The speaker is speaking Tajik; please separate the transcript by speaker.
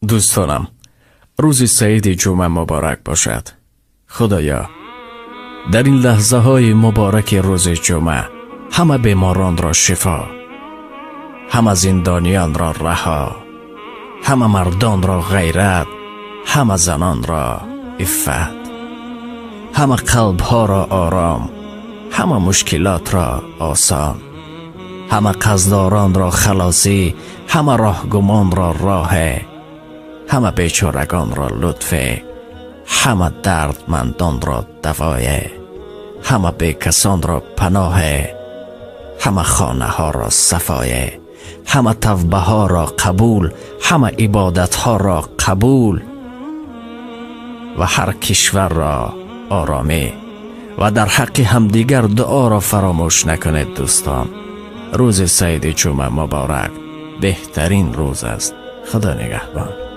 Speaker 1: Дӯстонам, рӯзи саиди ҷумъа муборак бошад. Худоё, дар ин лаҳзаҳои мубораки рӯзи ҷумъа ҳама беморонро шифо, ҳама зиндониёнро раҳо, ҳама мардонро ғайрат, ҳама занонро иффат, ҳама қалбҳоро ором, ҳама мушкилотро осон, ҳама қарздоронро халосӣ, ҳама роҳгумонро роҳе, ҳама бечорагонро лутфе, ҳама дардмандонро давое, ҳама бекасонро паноҳе, ҳама хонаҳоро сафое, ҳама тавбаҳоро қабул, ҳама ибодатҳоро қабул ва ҳар кишварро оромӣ. Ва дар ҳаққи ҳамдигар дуоро фаромӯш накунед, дӯстон. Рӯзи саиди ҷумъа муборак, беҳтарин рӯз аст. Худо нигаҳбон.